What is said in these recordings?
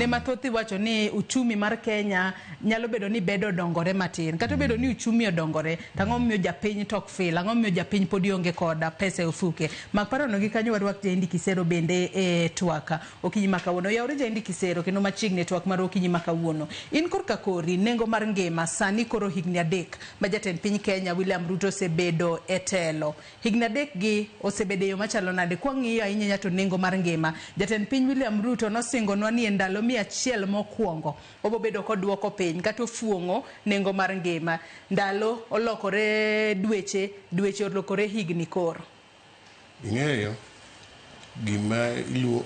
Kinde mathoth iwacho ni uchumi mar Kenya nyalo bedo ni bedo odongore matin. Kata obedo ni uchumi odongore, to ang'o momiyo japiny to ok feel? Ang'o momiyo japiny podi onge koda pesa e ofuke? Mak parono gi kanyo warwak Jaindi Kisero bende e twak okinyi ma kawuono. Oyawore Jaindi Kisero kendo machiegni e twak mar okinyi ma kawuono. In korka kori, nengo mar ngima sani koro higni 3 ma jatend piny Kenya William Ruto osebedo e telo. Higni 3 gi osebedo e yo machalo nade? Kwang'iyo ahinya ahinya to nengo mar ngima. Jatend piny William Ruto nosingonwa ni e ndalo 100 mokwongo obobedo koduoko piny kata ofuong'o nengo mar ngima. Ndalo olokore dweche, dweche olokore higni koro. Ing'eyo gima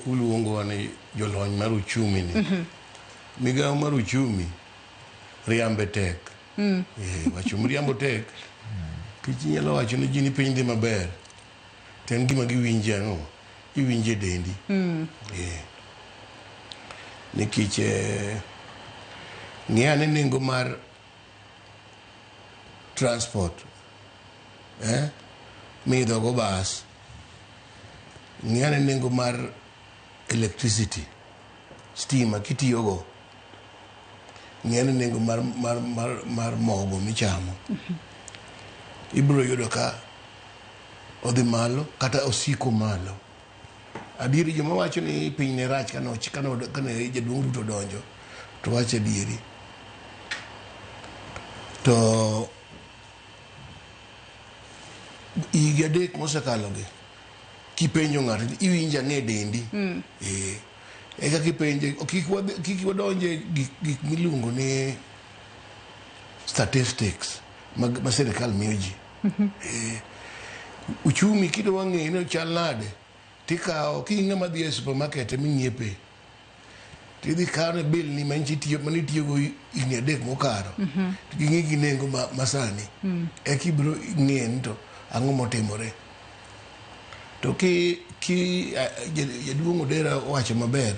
uluongowa ni jolony mar uchumi ni. Migawo mar uchumi riambe tek. Wacho miriambo tek. Kech inyalo wacho ne ji ni piny dhi maber. To en gima giwinje ang'o? Iwinje dendi. Nikech ng'i ane nengo mar transport miidho go bas. Ng'i ane nengo mar electricity, stima kitiyogo. Ng'i ane nengo mar mogo michamo. Ibiro yudo ka odhi malo kata osiko malo. Adieri joma wacho ni piny ne rach kane jaduong' Ruto donjo to wacho adieri. To higa 3 mosekalo gi kipenjo ng'ato iwinjo ang'e dendi. Eka kipenje kik wadonje gik miluongo ni statistics ma sirikal miyo ji. Uchumi kidwa ng'eyo ni chal nade tikawo ki ng'ama dhi e supermarket ming'iepe tidhi kawo ne bill ni mane itiyogo higni 3 mokalo to ging'i gi nengo masani eka ibiro ng'eyo ni to ang'o motimore. To ki jaduong' Odera owacho maber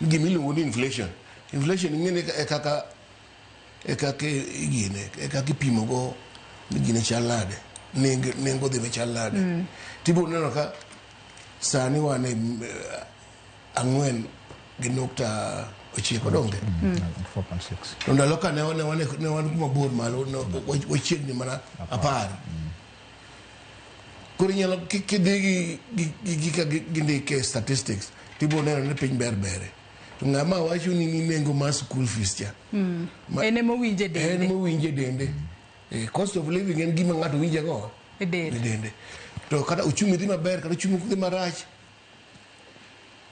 ni gima iluongo ni inflation. Inflation ing'e ni e kaka igine e kaka ipimo go ni gine chal nade, nengo dhi machal nade. Tibiro neno ka sani wan e 4.9 donge. 4.6. To ndalo ka ne wan kuma bor malo, wachiegni mana 10. Koro inyalo kidhi gi gika gindike statistics tibiro neno ni piny ber bere. To ng'ama wacho ni nengo mar school fees cha. En ema owinje dende. En ema owinje dende. Cost of living en gima ng'ato winje go e dende. To kata uchumi dhi maber kata uchumi dhi marach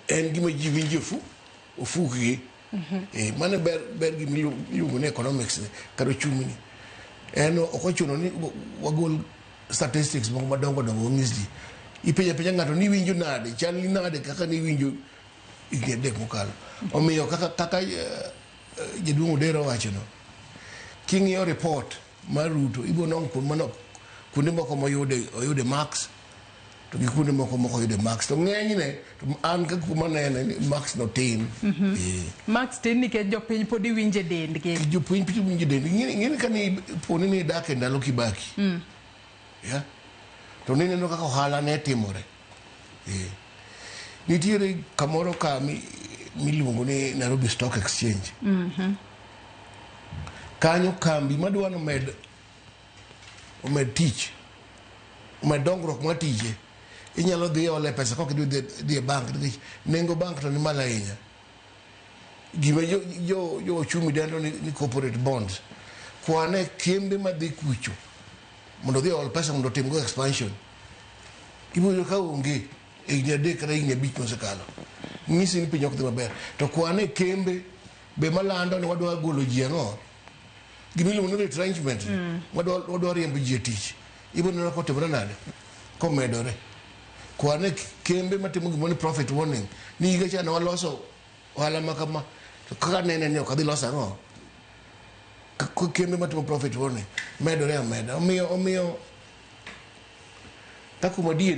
en gima ji winje ofukgi. Mano ber gima iluongo ni economics kata uchumi ni. En ok ochuno ni wagol statistics moko madongo dongo wanyis ji. Ipenjo apenja ng'ato ni iwinjo nade, chal ni nade kaka ni iwinjo higni 3 mokalo. Omiyo kaka jaduong' Odera owachono, king'iyo report mar Ruto ibiro nwang'o kuonde moko moyude marks to gi kuonde moko mok oyude marks. To ng'enyne to an ka kuma anene ni marks no tin. Marks tin nikech jopiny pod iwinje dendgi. Jopiny pod iwinje dendgi. Ing'e ni kane poni ni idak e ndalo Kibaki. Yeah. To nineno kaka ohala ne timore. Nitiere kamoro ka miluongo ni Nairobi Stock Exchange. Kanyo kambi madwa ni omed tich, omed dongruok mar tije, inyalo dhi ole pesa kok idhi dhi e bank nikech nengo bank to ni malo ahinya. Gima jo ochumi dendo ni corporate bonds. Kwane kembe madhi kucho mondo odhi ol pesa mondo otim go expansion. Ibiro yudo ka onge e higni 3 kata higni 5 mosekalo. Nyisi ni piny ok dhi maber. To kwane kembe be malando ni wadwa golo ji ang'o? Gima iluongo ni retrenchment. Wadwa riembo ji e tich. Ibiro neno kotimore nade? Komedore. Kwane kembe matimo gimoro ni profit warning. Ni higa cha ne waloso ohala ma kama. To kaka nene ni ok adhi loso ang'o? Kembe matimo profit warning medore ameda. Omiyo ka kuom adier